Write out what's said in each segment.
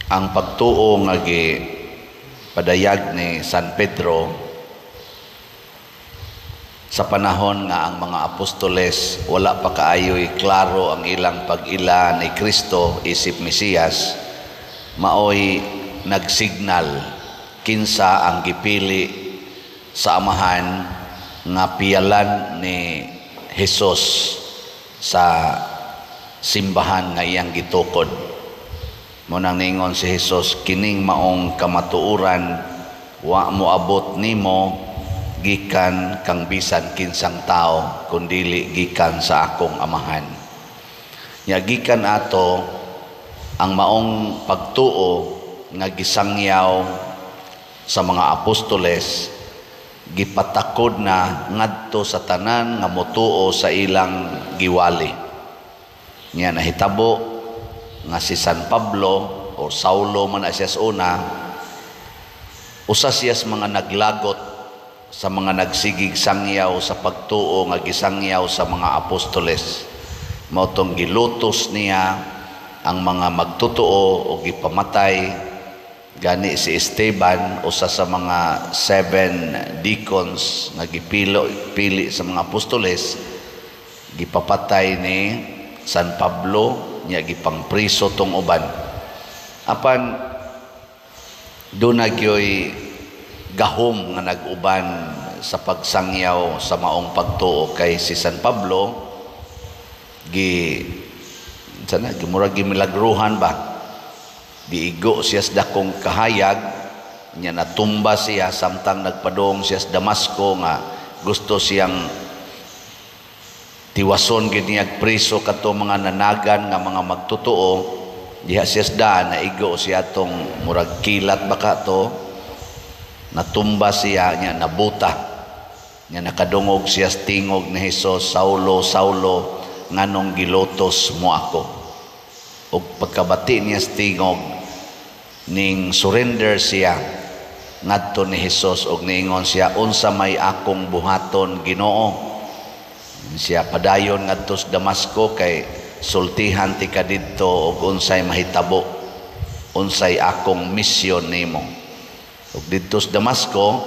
Ang pagtuo nga gi padayag ni San Pedro sa panahon nga ang mga apostoles wala pa kaayo'y klaro ang ilang pag-ila ni Kristo isip Mesiyas, maoy nagsignal kinsa ang gipili sa Amahan nga piyalan ni Hesus sa simbahan nga iyang gitukod. Mao nang niingon si Hesus, "Kining maong kamatuoran wa moabot nimo gikan kang bisan kinsang tao kundili gikan sa akong Amahan." Nya gikan ato, ang maong pagtuo nga gisangyaw sa mga apostoles gipatakod na ngadto sa tanan nga motuo sa ilang giwali. Nya nahitabo nga si San Pablo o Saulo man na siya sa una, usa siya sa mga naglagot sa mga nagsigig sangyaw sa pagtuo nga gisangyaw sa mga apostoles. Mao tong gilutos niya ang mga magtotoo o gipamatay. Gani si Esteban, usa sa mga seven deacons nga gipilo pili sa mga apostoles, gipapatay ni San Pablo nya gipangpriso tong uban. Apan duna gyoy gahom nga nag-uban sa pagsangyaw sa maong pagtuo, kay si San Pablo gi sana gimura gimilagruhan ba, giigo siya sa dakong kahayag nya natumba siya samtang nagpadong siya sa Damasco nga gusto siyang tiwason gid niya priso kadto mga nanagan nga mga magtotoo. Diha siya sa daan, naigo siya tong murag kilat baka to, natumba siya nya nabuta nya nakadungog siya sa tingog ni Hesus, "Saulo, Saulo, nganong gilutos mo ako?" Ug pagkabati niya sa tingog, ning surrender siya ngadto ni Hesus ug niingon siya, "Unsa may akong buhaton, Ginoo?" Siya, "Padayon ngadto sa Damasco kay sultihan ti ka didto og unsay mahitabo, unsay akong misyon nimo." Ug didto sa Damasco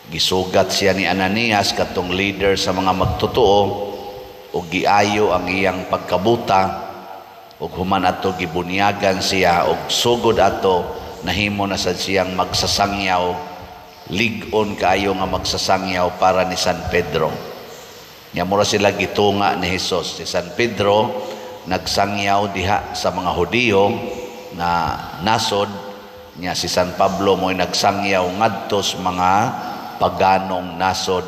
gisugat siya ni Ananias, katong leader sa mga magtotoo, ug giayo ang iyang pagkabuta, ug human ato gibunyagan siya, ug sugod ato nahimo na sad siyang magsasangyaw, lig-on kaayo nga magsasangyaw para ni San Pedro. Nya mura sila gitunga ni Hesus. Si San Pedro nagsangyaw diha sa mga Hudiyo na nasod, nya si San Pablo mo'y nagsangyaw ngadto sa mga paganong nasod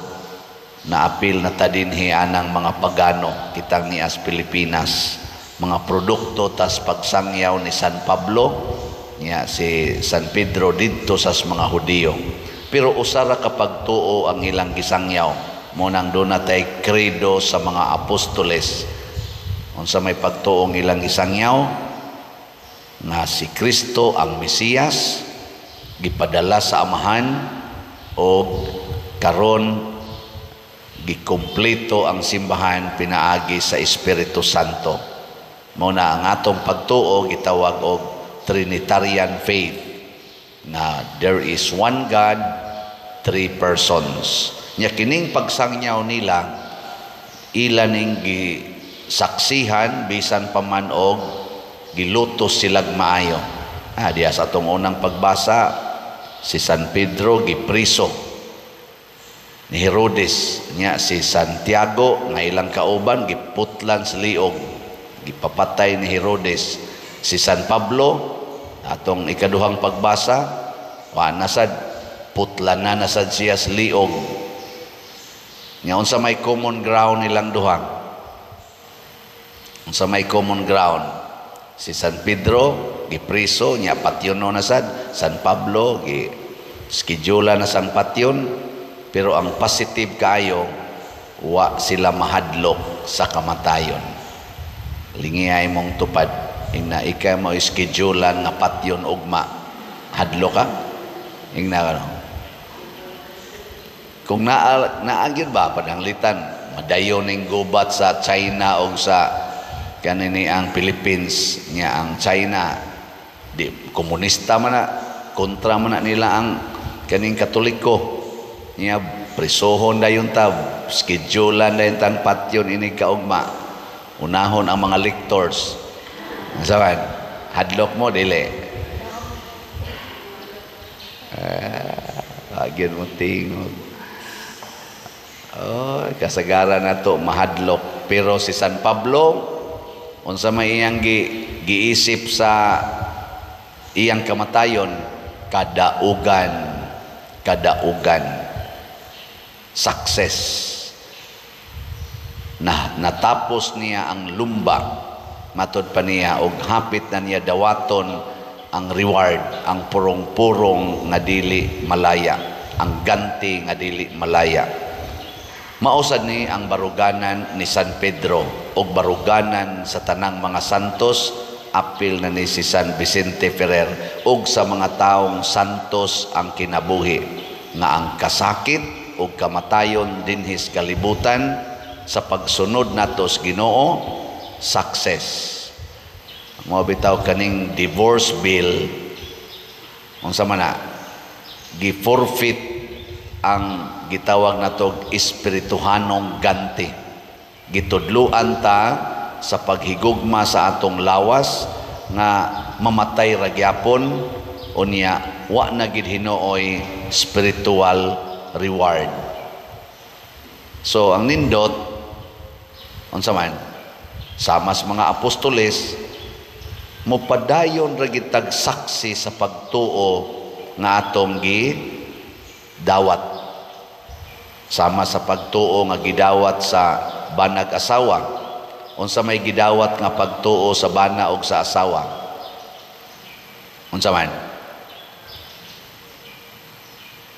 na apil na ta dinhi anang mga pagano kitang nias Pilipinas. Mga produkto tas pagsangyaw ni San Pablo, nya si San Pedro didto sa mga Hudiyo. Pero usa ra ka pagtuo ang ilang gisangyaw. Mao nang duna tay credo sa mga apostoles. Unsa may pagtuong ilang gisangyaw? Nga si Kristo ang Mesiyas gipadala sa Amahan og karon gikumpleto ang simbahan pinaagi sa Espiritu Santo. Mao na ang atong pagtuo gitawag og Trinitarian faith, nga there is one God, three persons. Nya kining pagsangyaw nila ila ning gisaksihan bisan pa man og gilutos silag maayo. Diya sa atong unang pagbasa, si San Pedro gipriso ni Herodes, nya si Santiago nga ilang kauban giputlan sa liog, gipapatay ni Herodes. Si San Pablo, atong ikaduhang pagbasa, wa na sad, putlan na nasad siya sa liog. Nya unsa may common ground nilang duha? Unsa may common ground? Si San Pedro gipriso nya patyon na sad, San Pablo gi schedule na sang patyon, pero ang positive kaayo, wa sila mahadlok sa kamatayon. Lingiyay mong tupad, ingna ikaw mo schedulean nga patyon ugma, hadlok ka? Ingna ka, no? Kung naa naa gyud ba pananglitan madayon ning gubat sa China o sa kanini ang Philippines, nya ang China Di komunista man na, kontra man na nila ang kaning Katoliko. Nya prisohon dayon ta, schedulean dayon tan patyon ini kaugma. Unahon ang mga lictors. Unsa man? Hadlok mo, dili? Ah, agyan mo tingog. Oh, kasagaran na to mahadlok. Pero si San Pablo, unsa may iyang giisip sa iyang kamatayon? Kadaugan, kadaugan. Success. Na natapos niya ang lumba, matod pa niya, og hapit na niya dawaton ang reward, ang purong-purong nga dili malaya, ang ganti nga dili malaya. Mao sad ni ang baruganan ni San Pedro og baruganan sa tanang mga santos, apil na ni si San Vicente Ferrer og sa mga taong santos ang kinabuhi, nga ang kasakit og kamatayon dinhis kalibutan sa pagsunod nato sa Ginoo, success. Mao bitaw kaning divorce bill, unsa man na, gi-forfeit ang gitawag nato espirituhanong ganti. Gitudluan ta sa paghigugma sa atong lawas nga mamatay ra gyapon, unya wa na gid hinuoy spiritual reward. So ang nindot, unsa man, sama sa mga apostoles, mopadayon ra gid tag saksi sa pagtuo nga atong gi dawat, sama sa pagtuo nga gidawat sa banag asawa. Unsa may gidawat nga pagtuo sa bana og sa asawa? Unsa man?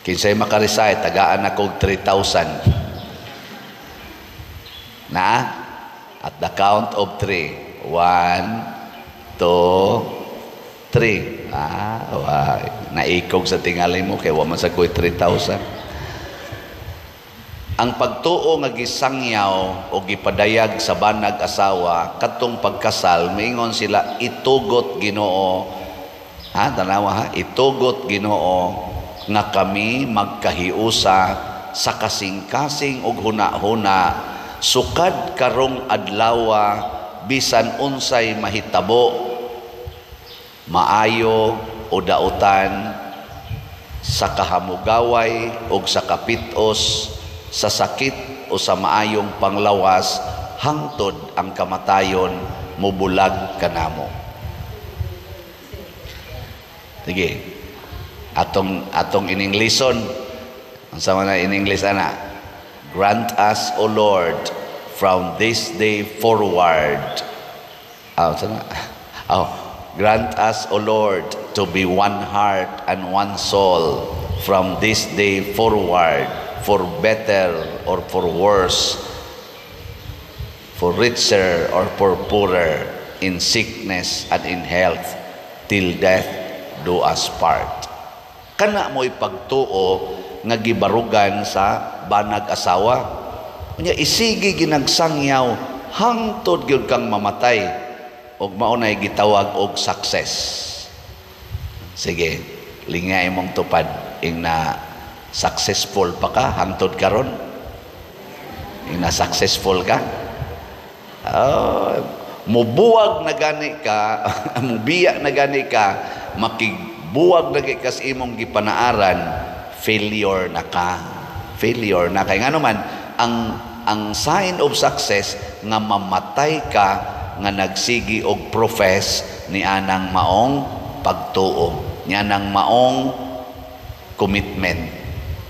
Kinsay makarecite, tagaan ako og 3,000 na at the count of 3. 1, 2, 3. Ah, why? Naikog sa tingali mo kay wa man sa koy 3,000. Ang pagtuo nga gisangyaw o gipadayag sa banag asawa kadtong pagkasal, miingon sila, "Itugot Ginoo," ha, tanawa ha, "Itugot Ginoo nga kami magkahiusa sa kasing-kasing ug huna-huna sukad karong adlawa, bisan unsay mahitabo, maayo o dautan, sa kahamugaway ug sa kapitos, sa sakit o sa maayong panglawas, hangtod ang kamatayon mubulag kanamo." Sige. Atong in Englishon. Unsa man na in English ana? "Grant us, O Lord, from this day forward." Ah, unsa na? Oh, "Grant us, O Lord, to be one heart and one soul from this day forward, for better or for worse, for richer or for poorer, in sickness and in health, till death do us part." Kana mo'y pagtuo nga gibarugan sa banag asawa. Unya isigi ginagsangyaw hangtod gyud kang mamatay ug mao nay gitawag og success. Sige, lingay imong tupad ing na successful pa ka hangtod karon. Ing na successful ka. Oh, mubuwag na gani ka, mubiya na gani ka, makigbuwag na ka sa imong gipanaaran, failure na ka. Failure na kay ngano man ang sign of success nga mamatay ka nga nagsigi og profess ni anang maong pagtuo, ni anang maong commitment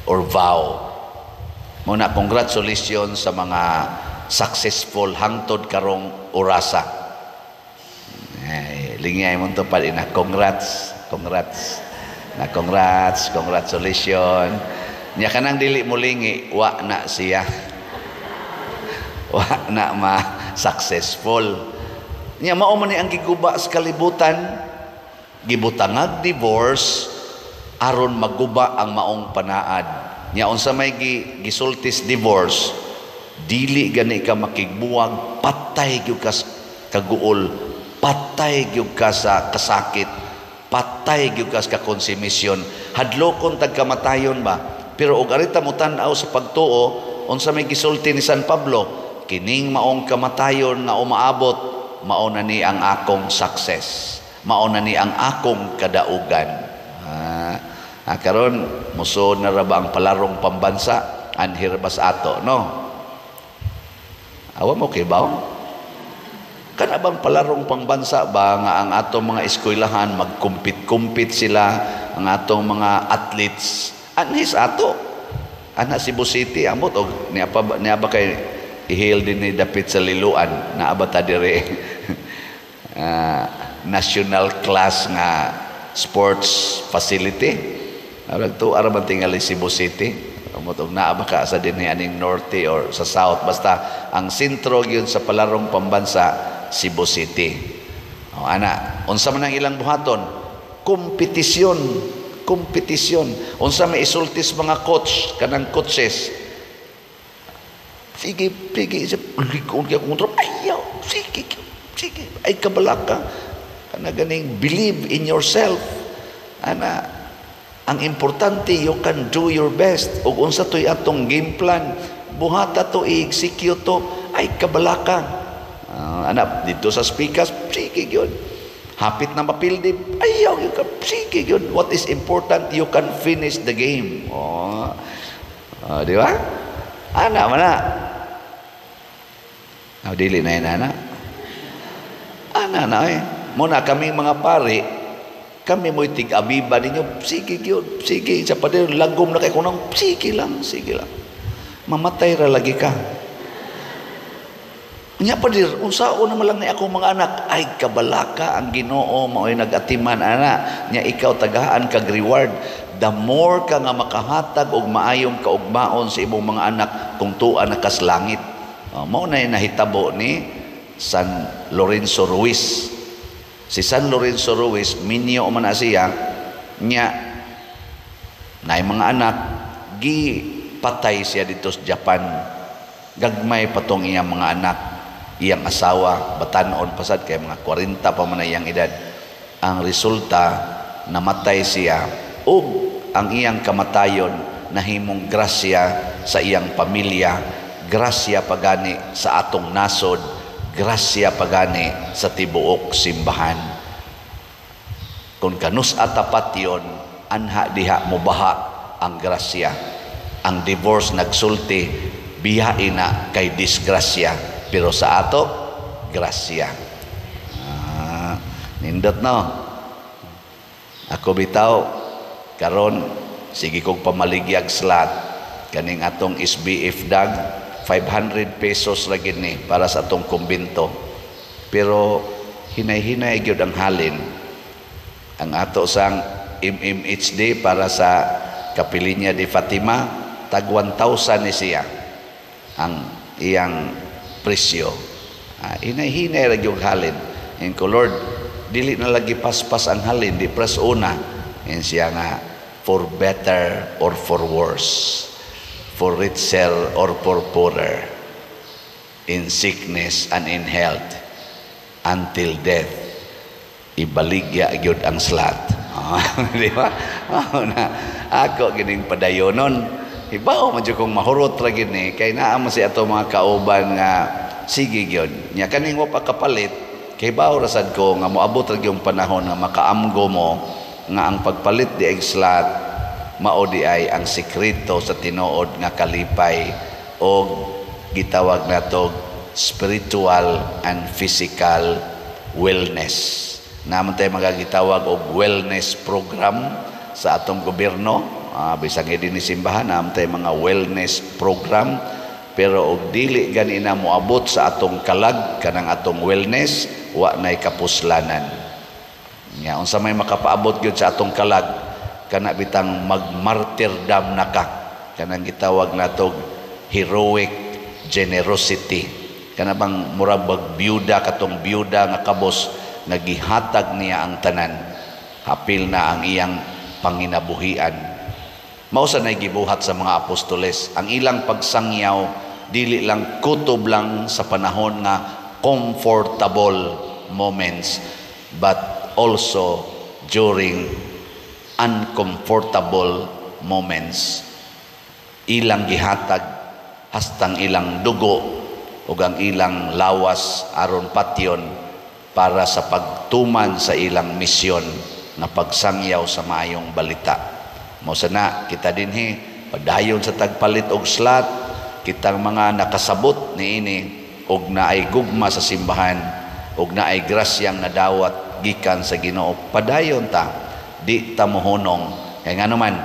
or vow. Muna, congratulations sa mga successful hangtod karong orasa. Ay, lingay mo to pa na congrats, congrats. Na congrats, congratulations. Nya kanang dili mo lingi, wa na siya. Wa na ma successful. Nya mao man ni ang giguba sa kalibutan, gibutangag divorce aron maguba ang maong panaad. Nya unsa may gisultis divorce, dili gani ka makigbuwag, patay gyud ka kaguol, patay gyud ka sa kasakit. Patay gyud kas ka konsumisyon. Hadlokon tag kamatayon ba? Pero og arita mo tan-aw sa pagtuo, unsa may gisulti ni San Pablo? Kining maong kamatayon nga umaabot, mao na ni ang akong success. Mao na ni ang akong kadaugan. Karon musuod na ra ba ang palarong pambansa anhir bas ato, no? Awa mo kay baw? Kana bang palarong pangbansa ba nga ang atong mga eskwelahan magkumpit-kumpit sila, ang atong mga athletes anhis ato ana Cebu City, amot og niya pa niya ba kay ihil din ni dapit sa Liloan, naa ba ta dire national class nga sports facility? Arag to ara man tingali Cebu City. Amot og naa ba ka sa dinhi aning norte or sa south, basta ang sentro gyud sa palarong pambansa, Cebu City. O ana, unsa man ang ilang buhaton? Kompetisyon, kompetisyon. Unsa may isultis mga coach kanang coaches? Sige, sige, likon kay kontra. Ayaw, sige, sige. Ay kabalaka. Kana ganing believe in yourself. Ana, ang importante, you can do your best. Ug unsa to'y atong game plan, buhata to, i-execute to, ay kabalaka. Anak, dito sa speakers, sige yun. Hapit na mapildi, ayaw, you ka, sige yun. What is important, you can finish the game. Oh. Di ba? Ana, mana. Oh, dili na yun, ana. Ana na eh. Muna kami mga pari, kami mo'y tig-abiba ninyo, sige yun, sige. Sa pader, lagom na kay kunang, sige lang, sige lang. Mamatay ra lagi ka. Nya pa dir, unsaon naman lang ni akong mga anak, ay kabalaka, ang Ginoo mao'y nag-atiman ana. Nya ikaw tagaan kag reward. The more ka nga makahatag og maayong kaugmaon sa imong mga anak, kung tuwa na kas langit. Oh, mao na nahitabo ni San Lorenzo Ruiz. Si San Lorenzo Ruiz, minyo man na siya, nya naay mga anak, gipatay siya dito sa Japan. Gagmay patong iyang mga anak, iyang asawa, batanon pasad kay mga 40 pa man na iyang edad. Ang resulta, namatay siya ug ang iyang kamatayon nahimong grasya sa iyang pamilya, grasya pagani sa atong nasod, grasya pagani sa tibuok simbahan. Kung kanus atapat yon, anha diha mobaha ang grasya. Ang divorce nagsulti, biyain na kay disgrasya, pero sa ato grasya. Nindot no. Ako bitaw karon sige kog pamaligyag slot kaning atong SBF dag, 500 pesos ra gid ni para sa atong kumbento. Pero hinay-hinay gyud ang halin. Ang ato sang MMHD para sa Kapilinya de Fatima, tag 1,000 ni siya ang iyang presyo. Hinay-hinay ra gyud halin. In ko, Lord, dili na lagi paspas ang halin, di pras una. In siya nga, for better or for worse, for richer or for poorer, in sickness and in health, until death, ibaligya gyud ang slot. Di ba? Oh, na, ako gining padayonon. Hibaw man jud kong mahurot ra gid ni kay naa man si ato mga kauban nga sige gyud. Nya kaning wa pa kapalit, kay baw ra sad ko nga moabot ra gyud panahon nga makaamgo mo nga ang pagpalit di og slot mao di ay ang sekreto sa tinuod nga kalipay og gitawag nato spiritual and physical wellness. Naman tayo magagitawag og wellness program sa atong gobyerno. Bisan nga ni simbahan, naman tayo mga wellness program, pero og dili gani na moabot sa atong kalag kanang atong wellness, wa nay kapuslanan. Nya unsa may makapaabot gyud sa atong kalag, kana bitang magmartyrdom na ka, kanang gitawag natog heroic generosity, kana bang murag bag byuda, katong byuda nga kabos nga gihatag niya ang tanan, hapil na ang iyang panginabuhian. Mao sa nay gibuhat sa mga apostoles ang ilang pagsangyaw, dili lang kutob lang sa panahon nga comfortable moments, but also during uncomfortable moments. Ilang gihatag hastang ilang dugo ug ang ilang lawas aron patyon para sa pagtuman sa ilang misyon nga pagsangyaw sa maayong balita. Mao sana kita dinhi, padayon sa tagpalit og slot. Kitang mga nakasabot niini og naay gugma sa simbahan og naay grasyang nadawat gikan sa Ginoo, padayon ta, di ta mohunong, kay ngano man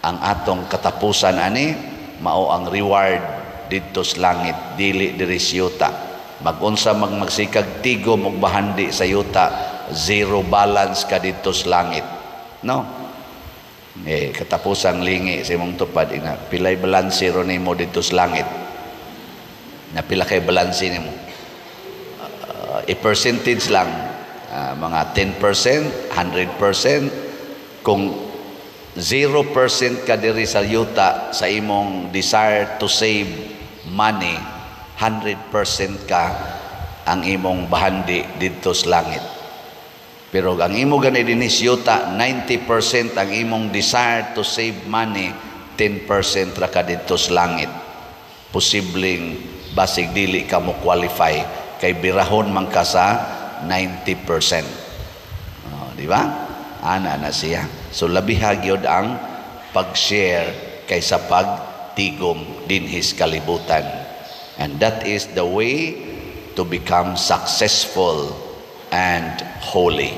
ang atong katapusan ani mao ang reward didto sa langit, dili diri sa yuta. Magunsa mag magsikag tigom og bahandi sa yuta, zero balance ka didto sa langit, no? Eh, katapusang lingi sa imong tupad ina, pilay balanse ro nimo didto sa langit? Na pila kay balanse nimo? I-percentage lang, mga 10%, 100%. Kung 0% ka diri sa yuta sa imong desire to save money, 100% ka ang imong bahandi didto sa langit. Pero ang imo gani dinhi sa yuta, 90% ang imong desire to save money, 10% ra ka didto sa langit. Posibleng basig dili ka mo qualify kay birahon man ka sa 90%. Oh, di ba? Ana na siya. So labiha gyud ang pag-share kaysa pagtigom dinhi sa kalibutan. And that is the way to become successful and holy.